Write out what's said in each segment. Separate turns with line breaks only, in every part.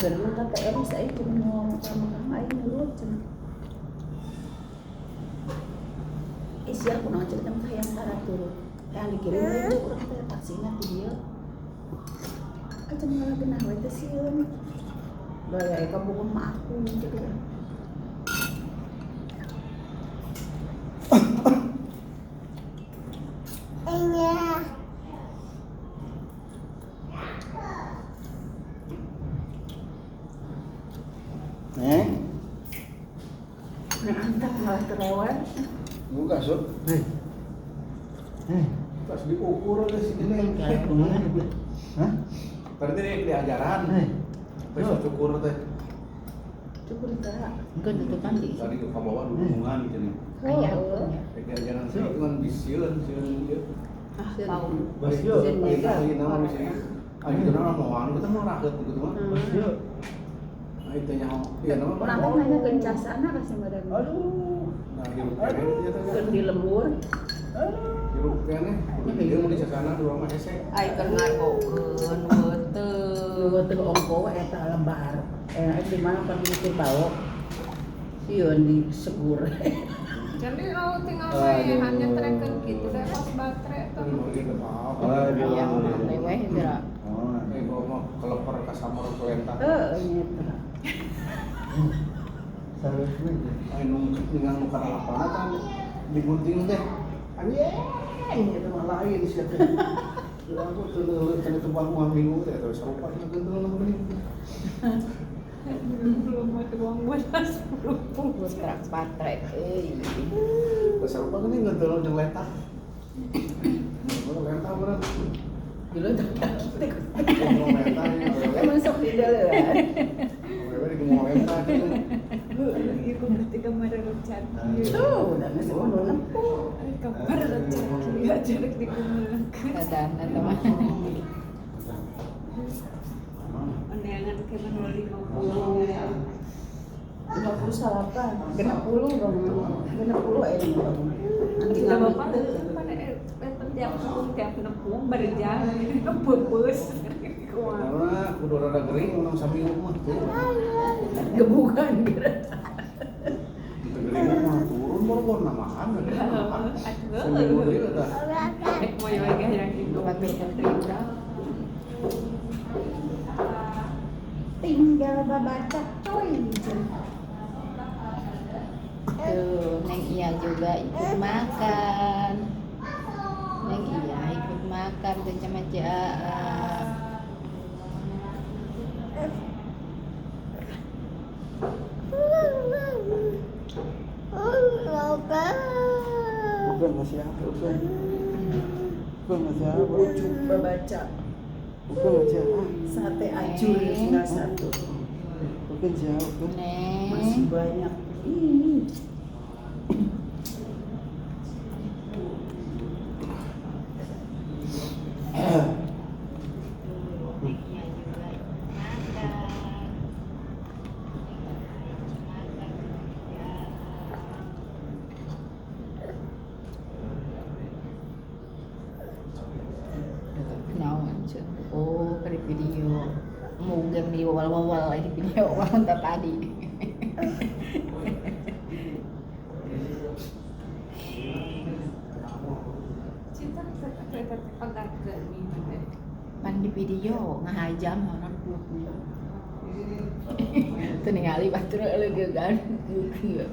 Geuleuh ka Teh Elis aing cenah mau makan aing nurut cenah. Ih sia kunaon cenah teh hayang taratur. Hayang dikirim we urang teh taksina ti dieu. Cenah malah genah we teh sieun. Gaya ka bogoh mah aku gitu.
Neng,
Nah, antak malah terlewat.
buka sob.
Hei. Hei.
Pas diukur aja sih ini.
Hah?
Berarti ini diajaran.
Hei.
Besok cukur teh.
Cukur teh.
Mungkin tutupan di.
Tadi ke bawah dukungan gitu nih.
Ayah.
Diajaran sih itu kan bisieun, sieun ieu.
Ah, tahu.
Basio.
Ayo nama di sini. Ayo itu nama mau kita mau raket gitu mah.
Basio.
Nah itu nya iya nama
Urang teh nanya kencasana ka si madam.
Aduh.
Nah hirup keneh ieu teh.
Keun di lembur.
Hirup keneh. Ieu mun di sasana di rumah hese.
Ai keur ngargokeun weuteung.
Weuteung ongko eta lembar. Di mana pan mikir bawa. Sieun disegur.
Jadi kalau tinggal hanya trekken gitu deh pas baterai tuh.
Aduh.
Ayam leweh geura.
Oh.
Eh gua mau keleper ka samar kelentang.
Heeh nya.
Sarua teh.
Ai nu tinggal nu kana kan digunting teh. Anjing eta mah lain sia teh. Aku teu leuleut cenah teu buang minggu teh eta sarupa cenah geunteng nu geuning.
Belum mau uang buat 10
Geus kerak baterai euy.
Sarupa geuning geunteng jeung lentah. Lentah bener.
Dulu teh kaki teh.
Ngomong lentah ya.
Emang sok di dalam.
Awewe di ngomong lentah gitu.
Iku berarti kemarin rencana.
Tuh, dan geus kudu nempo.
Kemarin rencana ya jarak di kumulangkeun.
Sadana eta mah.
Undangan ke mana 50.
58, 60 dong. 60 aya di bangun. Nanti
Kita bapak mana tiap tiap nepung berjalan pupus.
Karena kudu rada gering urang saminggu mah tuh.
Gebukan geura.
Teu gering mah turun boro-boro namahan. Saminggu deui eta.
Mau yoga yang itu.
Batur urang.
Tinggal babaca coy.
Tuh, Neng Iya juga ikut makan. Neng Iya ikut makan tuh sama Caa.
Bukan masih apa? Bukan. Bukan masih apa?
Ujuk babaca.
Bukan masih apa?
Sate acur tinggal satu.
Bukan siapa? Bukan.
Masih
Neng.
banyak. Ih.
Neng Iya juga ikut makan. Naon cuy. Oh, kali video. Mungkin di wawal-wawal di video orang tadi.
Cinta kereta pegat ke nih.
Pan di video ngahajam orang kuku. Teu ningali batur leugegan kuku.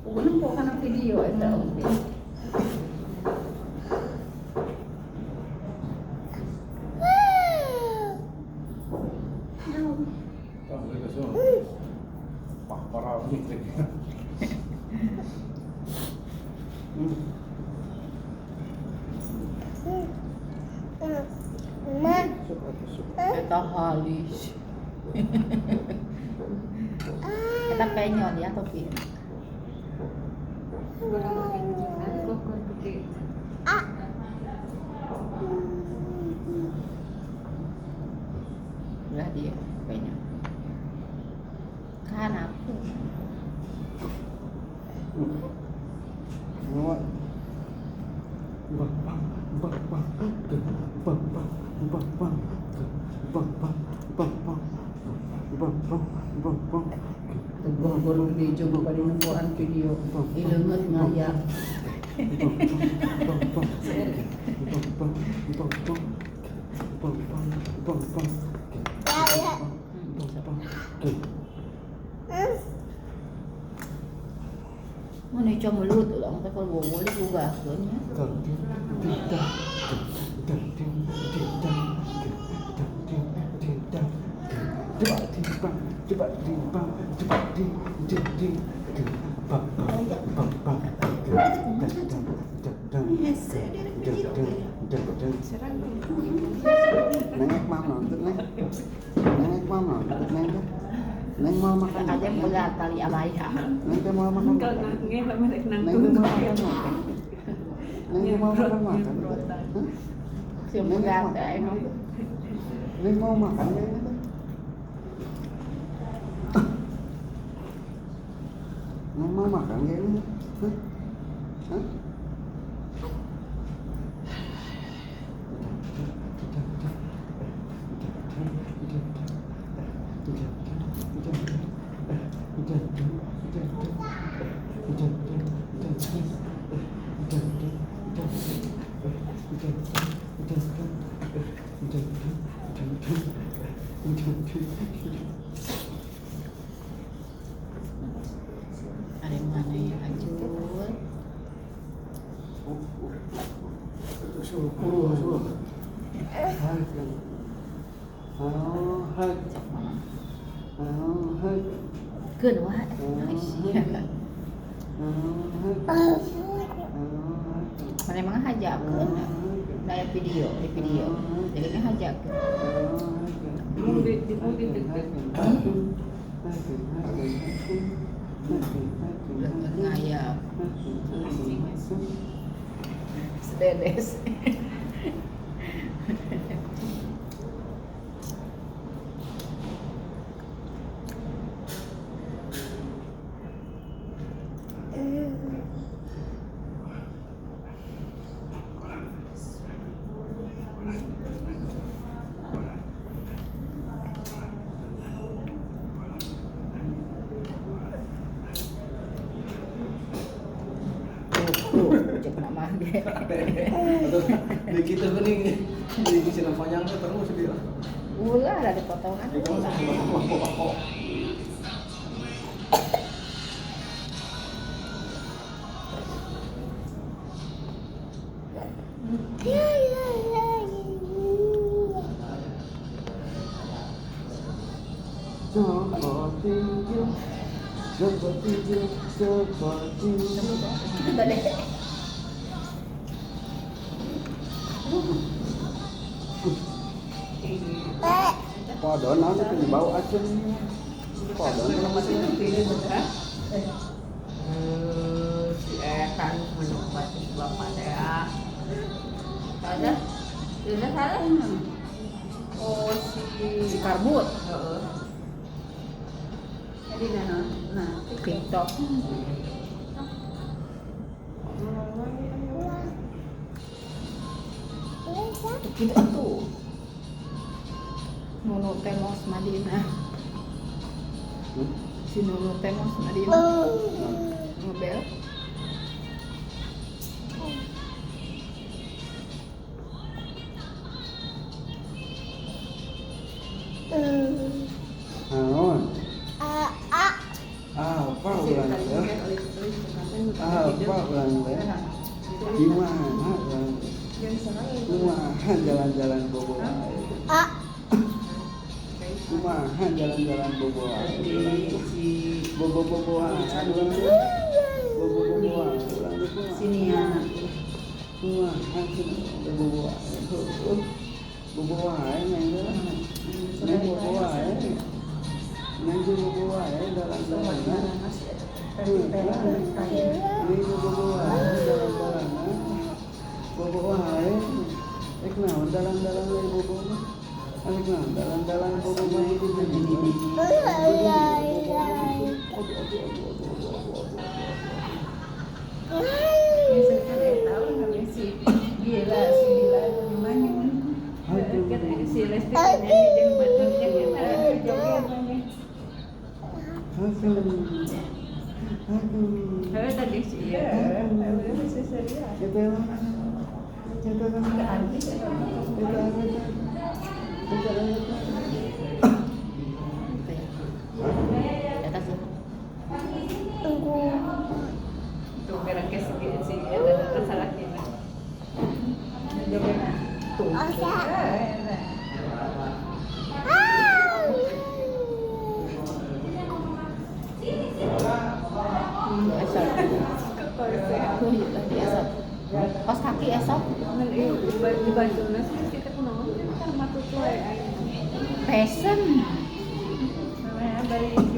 Kudu nempo kana video eta oge.
Tah geus Pak para mikir.
Eta halis. Eta penyon ya topi. Udah dia penyon. Kan aku.
Bang, bang, bang, bang. bang bang bang bang bang bang bang bang bang bang bang bang.
Teguh video juga pada nempoan video. Ileungeut ngaya.
Bang bang bang bang bang bang bang bang bang bang bang bang.
Mana cuma mulut ulang teh kalau bobo dibugakeun nya.
Neng mau nonton neng, neng mau nonton neng, neng mau makan.
Aja pegat tali alaiha.
Neng mau makan. Neng mau makan. Neng mau makan makan. Neng mau makan neng. Neng mau makan kayaknya. Hah? Hah?
Ada mana ya Acul? Keun wae. Mana emang hajakeun da video, di video. Jadi kan hajakeun. Ngayap. Sededes.
Begitu bening, di sini panjang terus dia.
Ulah ada potongan.
Kodon naon teh bau acen. Kodon
Si Ekan menikmati bapak teh.
Ada? Sudah salah.
Oh si
karbut.
Heeh.
Jadi nah
TikTok. Gitu tuh. Nunu Temos Madinah. Si Nunu Temos Madinah. Ngobel.
Naon? Apa ulang teh? Apa ulang teh? Gimana ulang? Kumaha jalan-jalan bobo wae. Kumaha jalan-jalan bobo wae. Bobo-bobo wae. Bobo-bobo wae.
Sini ya.
Kumaha bobo wae. Bobo wae neng teh. Neng bobo wae. Neng bobo wae dalan-dalan. Neng bobo wae dalan-dalan. Bobo wae. Ek naon dalan-dalan we bobo mah. Ek naon dalan-dalan bobo mah itu jadi.
Biasanya kan tahu namanya si Gila, si Gila di Manyun. Si Lesti nyanyi jeung baturnya kita joget nyanyi. Heuh tadi si ieu. Tuh gerak ke si eta salakina. Joget tuh.
Kos kaki esok. Pesen.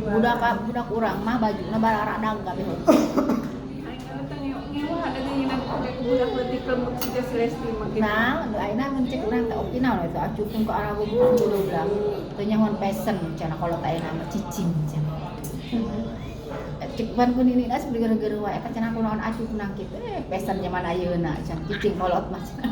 Budak urang mah bajuna bararadang kabeh. Nah, ayeuna mun cek urang teh oke naon eta acupkeun ka arah buku bilang. Teu nyahoan pesen cenah kolot ayeuna mah cicing cenah. Cek ban ku nini das gara-gara wae eta cenah kunaon acup nang kitu pesen zaman ayeuna cenah cicing kolot mah cenah.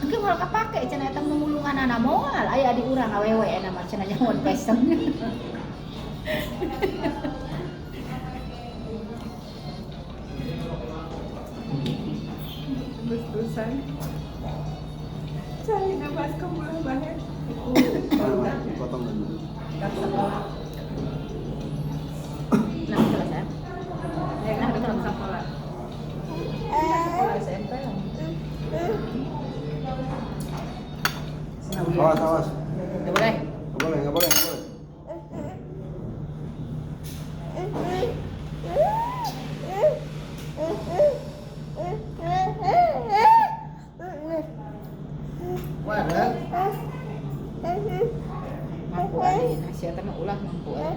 Engke moal kapake cenah eta mumulunganana moal aya di urang awewe eta mah cenah nyahoan pesen.
Terus-terusan cari nafas kamu lah banget.
Potong dulu.
Nah, selesai.
Ya kan kita sekolah. Sekolah SMP.
Awas, awas.
Enggak boleh.
Enggak boleh, enggak boleh, enggak boleh.
Mampu aja, siapa mah ulah mampu aja.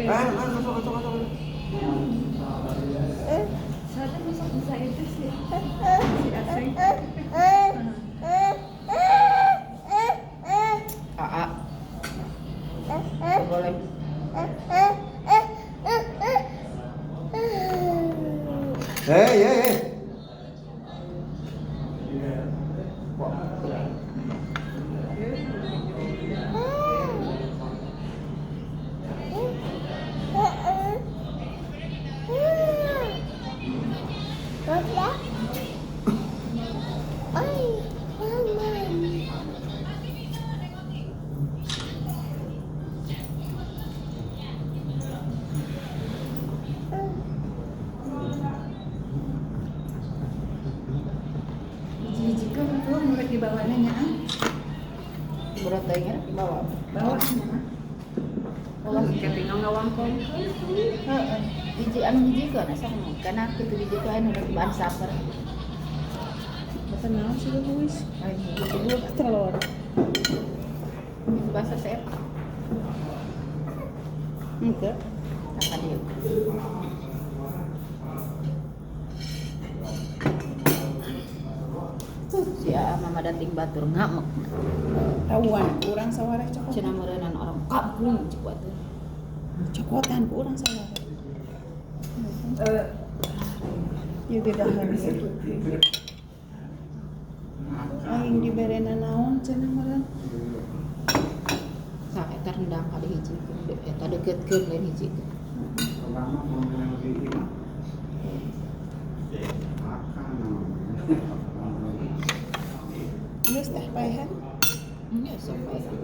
Masuk.
Saya masuk bisa itu sih. Si Aseng.
AA. Boleh.
Hei, hei, hei.
Berat teuing dibawa.
Bawa nya.
Bawa
ketinggal ngawangkong.
Heeh. Hiji anu hijikeun asa kana kitu hiji ku anu rek bahan saper.
Basa naon sih wis?
Lain hiji
telur.
Itu bahasa saya.
Henteu.
Tah dieu. Si mama dating batur ngamek.
Tahuan kurang sawareh cokot.
Cenah meureunnan orang kampung cek atuh.
Cokotan ku urang sawareh. Ieu ge dahar. Aing diberena naon cenah meureun.
Tah eta rendang kali hiji. Eta deuketkeun lain hiji.
Geus teh paehan.
Nya sok paehan.